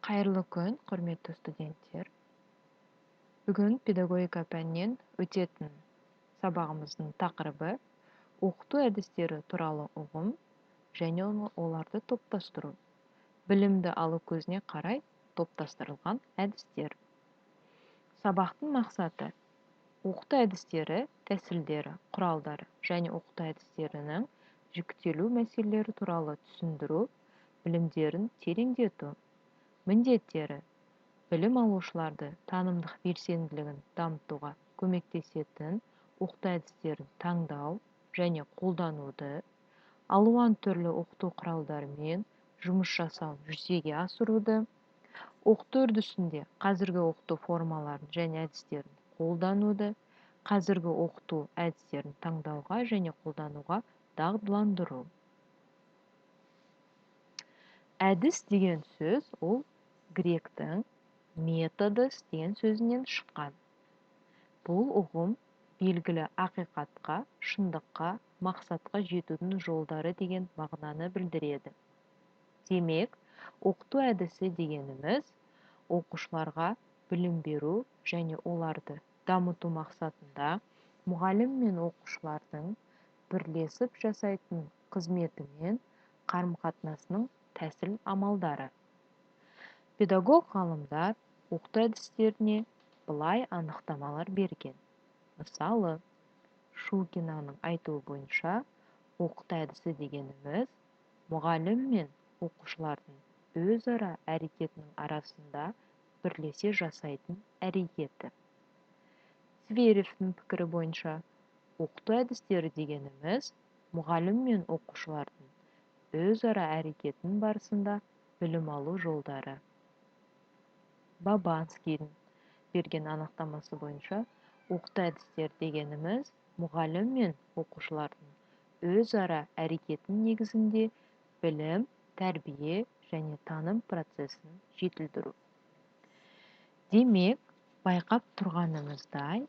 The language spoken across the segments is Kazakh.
Қайырлы күн, құрметті студенттер! Бүгін педагогика пәнінен өтетін сабағымыздың тақырыбы оқыту әдістері туралы ұғым және оларды топтастыру. Білімді алу көзіне қарай топтастырылған әдістер. Сабақтың мақсаты: оқыту әдістері, тәсілдері, құралдары және оқыту әдістерінің жіктелу мәселелері туралы түсіндіру, білімдерін тереңдету. Міндеттері: білім алушыларды танымдық белсенділігін дамытуға көмектесетін оқыту әдістерін таңдау және қолдануды, алуан түрлі оқыту құралдарымен жұмыс жасауын жүзеге асыруды, оқыту үрдісінде қазіргі оқыту формаларын және әдістерін қолдануды, қазіргі оқыту әдістерін таңдауға және қолдануға дағдыландыру. Әдіс деген сөз ол гректің методос деген сөзінен шыққан. Бұл ұғым белгілі ақиқатқа, шындыққа, мақсатқа жетудің жолдары деген мағынаны білдіреді. Демек, оқыту әдісі дегеніміз оқушыларға білім беру және оларды дамыту мақсатында мұғалім мен оқушылардың бірлесіп жасайтын қызметі мен қарым-қатынасының тәсіл амалдары. Педагог ғалымдар оқыту әдістеріне былай анықтамалар берген. Мысалы, Шукинаның айтуы бойынша, оқыту әдісі дегеніміз мұғалім мен оқушылардың өзара әрекетінің арасында бірлесе жасайтын әрекеті. Зверевтің пікірі бойынша, оқыту әдістері дегеніміз мұғалім мен оқушылардың өзара әрекетінің барысында білім алу жолдары. Бабанскийдің берген анықтамасы бойынша, оқыту әдістері дегеніміз мұғалім мен оқушылардың өзара әрекетінің негізінде білім, тәрбие және таным процесін жетілдіру. Демек, байқап тұрғанымыздай,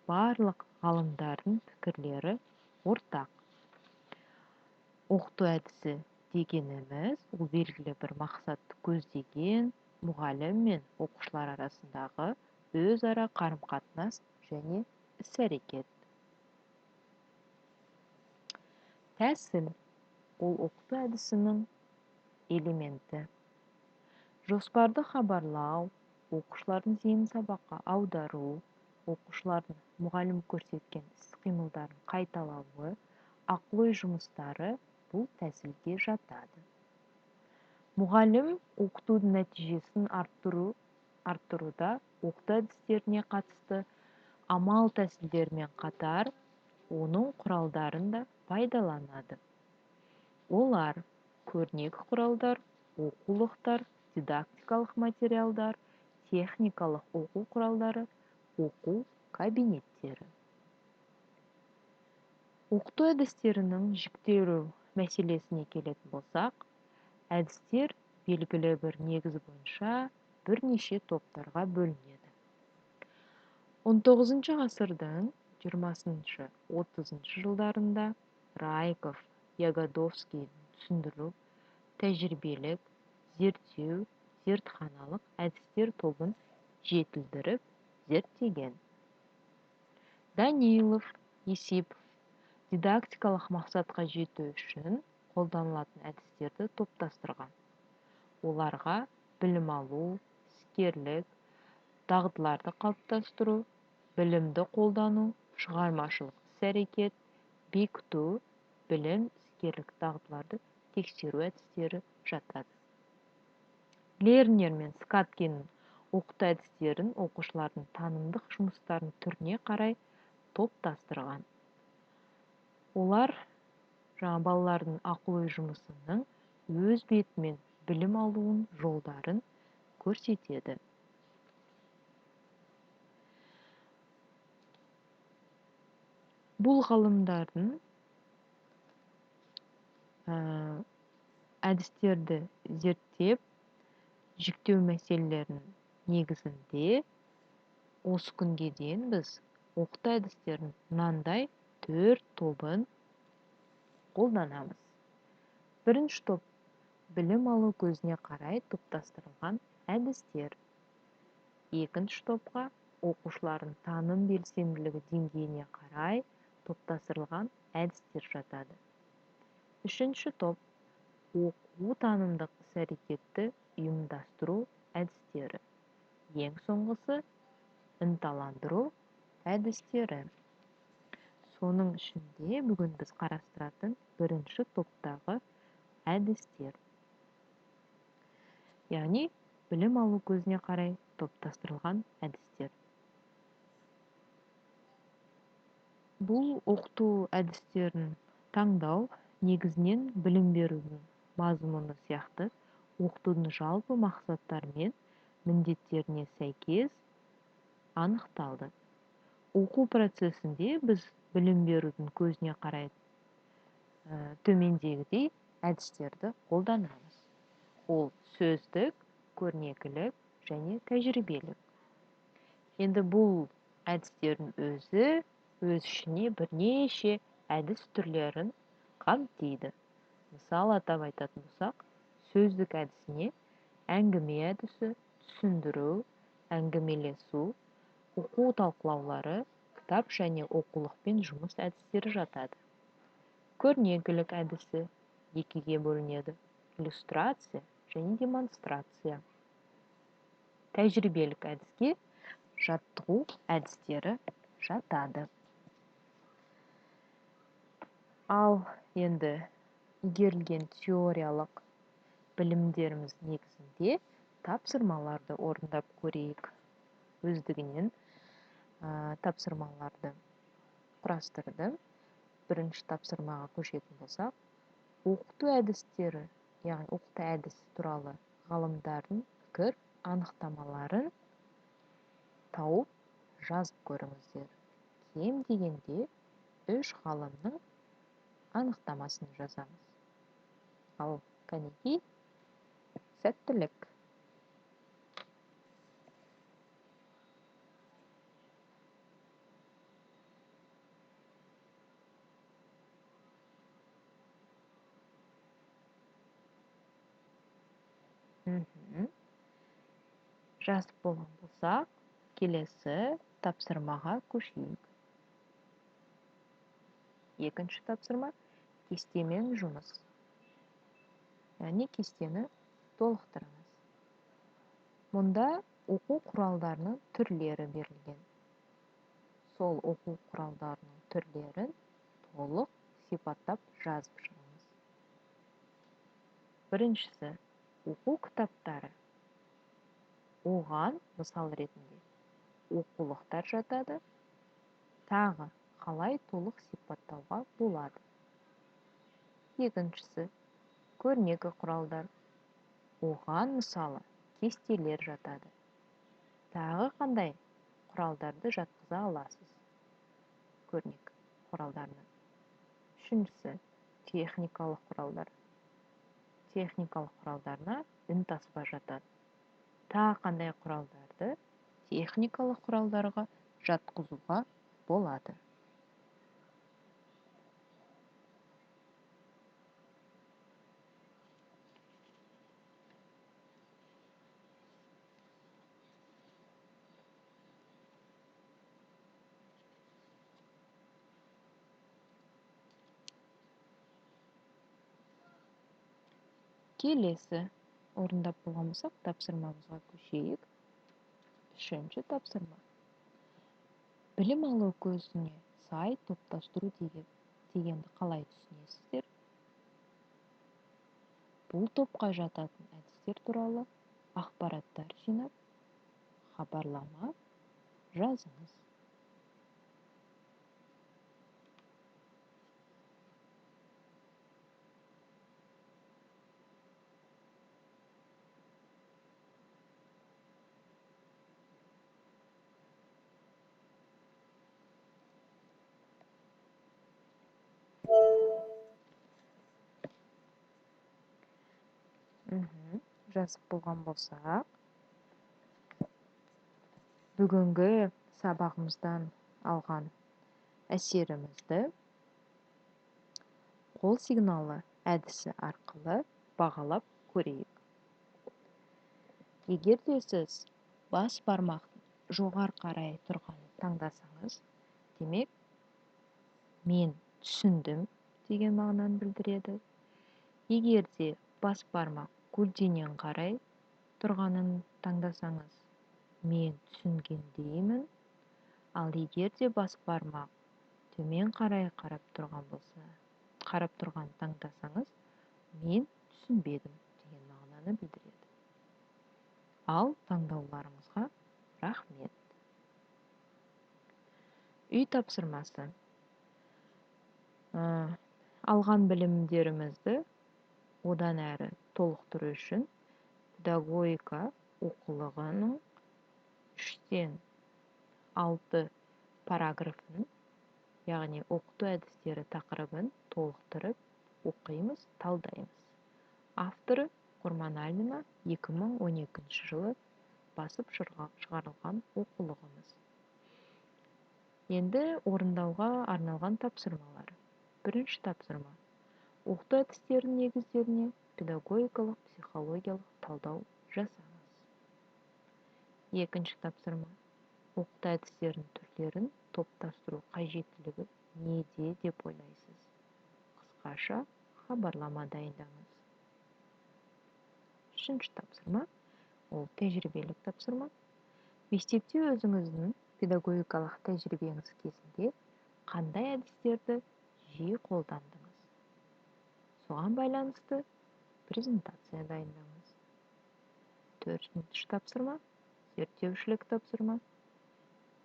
барлық ғалымдардың пікірлері ортақ. Оқыту әдісі дегеніміз ол белгілі бір мақсатты көздеген мұғалім мен оқушылар арасындағы өзара қарым-қатынас және іс-әрекет. Тәсіл ол оқыту әдісінің элементі. Жоспарды хабарлау, оқушылардың зейінін сабаққа аудару, оқушылардың мұғалім көрсеткен іс-қимылдарын қайталауы, ақыл-ой жұмыстары бұл тәсілге жатады. Мұғалім оқытудың нәтижесін арттыруда оқыту әдістеріне қатысты амал тәсілдермен қатар оның құралдарын да пайдаланады. Олар: көрнекі құралдар, оқулықтар, дидактикалық материалдар, техникалық оқу құралдары, оқу кабинеттері. Оқыту әдістерінің жіктелу мәселесіне келетін болсақ, әдістер белгілі бір негіз бойынша бірнеше топтарға бөлінеді. 19 ғасырдың 20-30 жылдарында Райков, Ягодовскийдің түсіндіру, тәжірибелік, зерттеу, зертханалық әдістер тобын жетілдіріп зерттеген. Данилов, Есипов дидактикалық мақсатқа жету үшін қолданылатын әдістерді топтастырған. Оларға білім алу, іскерлік, дағдыларды қалыптастыру, білімді қолдану, шығармашылық іс-әрекет, бекіту, білім, іскерлік дағдыларды тексеру әдістері жатады. Лернер мен Скаткиннің оқыту әдістерін оқушылардың танымдық жұмыстарының түріне қарай топтастырған. Олар жаңа балалардың ақыл-ой жұмысының өз бетімен білім алуын жолдарын көрсетеді. Бұл ғалымдардың әдістерді зерттеп, жіктеу мәселелерінің негізінде осы күнге дейін біз оқыту әдістерінің мынандай 4 тобын қолданамыз. Бірінші топ Білім алу көзіне қарай топтастырылған әдістер. Екінші топқа оқушылардың таным белсенділігі деңгейіне қарай топтастырылған әдістер жатады. Үшінші топ оқу танымдық іс-әрекетті ұйымдастыру әдістері. Ең соңғысы ынталандыру әдістері. Соның ішінде бүгін біз қарастыратын бірінші топтағы әдістер. Яғни білім алу көзіне қарай топтастырылған әдістер. Бұл оқыту әдістерін таңдау негізінен білім берудің мазмұны сияқты оқытудың жалпы мақсаттары мен міндеттеріне сәйкес анықталды. Оқу процесінде біз білім берудің көзіне қарай төмендегідей әдістерді қолданамыз. Ол сөздік, көрнекілік және тәжірибелік. Енді бұл әдістердің өзі өз ішіне бірнеше әдіс түрлерін қамтиды. Мысал атап айтатын болсақ, сөздік әдісіне әңгіме әдісі, түсіндіру, әңгімелесу, оқу талқылаулары, кітап және оқулықпен жұмыс әдістері жатады. Көрнекілік әдісі екіге бөлінеді: иллюстрация және демонстрация. Тәжірибелік әдіске жаттығу әдістері жатады. Ал енді игерілген теориялық білімдеріміз негізінде тапсырмаларды орындап көрейік. Өздігінен тапсырмаларды құрастырдым. Бірінші тапсырмаға көшетін болсақ, оқыту әдістері, яғни оқыту әдісі туралы ғалымдардың пікір анықтамаларын тауып жазып көріңіздер. Кем дегенде 3 ғалымның анықтамасын жазамыз. Ал кәнекей, сәттілік! Жазып болған болсақ, келесі тапсырмаға көшейік. Екінші тапсырма кестемен жұмыс. Яғни кестені толықтырыңыз. Мұнда оқу құралдарының түрлері берілген. Сол оқу құралдарының түрлерін толық сипаттап жазып шығыңыз. Біріншісі оқу кітаптары. Оған мысал ретінде оқулықтар жатады. Тағы қалай толық сипаттауға болады. Екіншісі көрнекі құралдар. Оған мысалы кестелер жатады. Тағы қандай құралдарды жатқыза аласыз көрнекі құралдарына. Үшіншісі техникалық құралдар. Техникалық құралдарына үнтаспа жатады. Тағы қандай құралдарды техникалық құралдарға жатқызуға болады. Келесі орындап болған болсақ, тапсырмамызға көшейік. Үшінші тапсырма. Білім алу көзіне сай топтастыру дегенді қалай түсінесіздер? Бұл топқа жататын әдістер туралы ақпараттар жинап, хабарлама жазыңыз. Жазып болған болсақ, бүгінгі сабағымыздан алған әсерімізді қол сигналы әдісі арқылы бағалап Көрейік. Егер де сіз бас бармақтың жоғары қарай тұрғанын таңдасаңыз, демек, мен түсіндім деген мағынаны білдіреді. Егер де бас бармақ көлденең қарай тұрғанын таңдасаңыз, мен түсінгендеймін. Ал егер де бас бармақ төмен қарай қарап тұрған болса, қарап тұрғанын таңдасаңыз, мен түсінбедім деген мағынаны білдіреді. Ал таңдауларыңызға рахмет. Үй тапсырмасы. Алған білімдерімізді одан әрі толықтыру үшін педагогика оқулығының 3-тен 6 параграфын, яғни оқыту әдістері тақырыбын толықтырып оқимыз, талдаймыз. Авторы Құрманалина, 2012 жылы басып шығарылған оқулығымыз. Енді орындауға арналған тапсырмалар. Бірінші тапсырма. Оқыту әдістерінің негіздеріне педагогикалық, психологиялық талдау жасаңыз. Екінші тапсырма. Оқыту әдістерінің түрлерін топтастыру қажеттілігі неде деп ойлайсыз? Қысқаша хабарлама дайындаңыз. Үшінші тапсырма, ол тәжірибелік тапсырма. Мектепте өзіңіздің педагогикалық тәжірибеңіз кезінде қандай әдістерді жиі қолдандыңыз? Соған байланысты презентация дайындаңыз. Төртінші тапсырма, зерттеушілік тапсырма.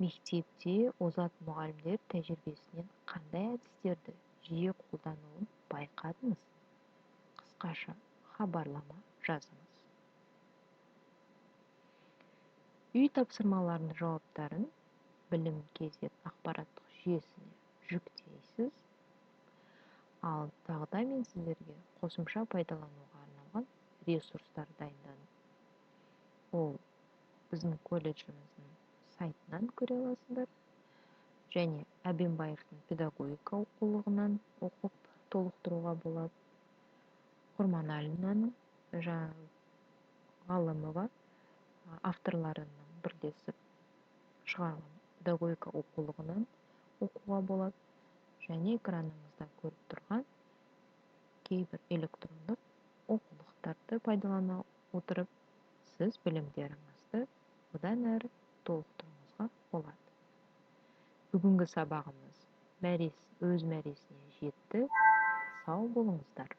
Мектепте озат мұғалімдер тәжірибесінен қандай әдістерді жиі қолдануын байқадыңыз? Қысқаша хабарлама жазыңыз. Үй тапсырмаларының жауаптарын Білім KZ ақпараттық жүйесіне жүктейсіз. Ал тағы да мен сіздерге қосымша пайдалануға арналған ресурстар дайындадым. Ол біздің колледжіміздің сайтынан көре аласыздар. Және Әбенбаевтың педагогика оқулығынан оқып толықтыруға болады. Құрманалинаның, Ғалымова авторларының бірлесіп шығарған педагогика оқулығынан оқуға болады. Және экраныңызда көріп тұрған кейбір электрондық оқулықтарды пайдалана отырып, сіз білімдеріңізді одан әрі толықтыруыңызға болады. Бүгінгі сабағымыз өз мәресіне жетті. Сау болыңыздар.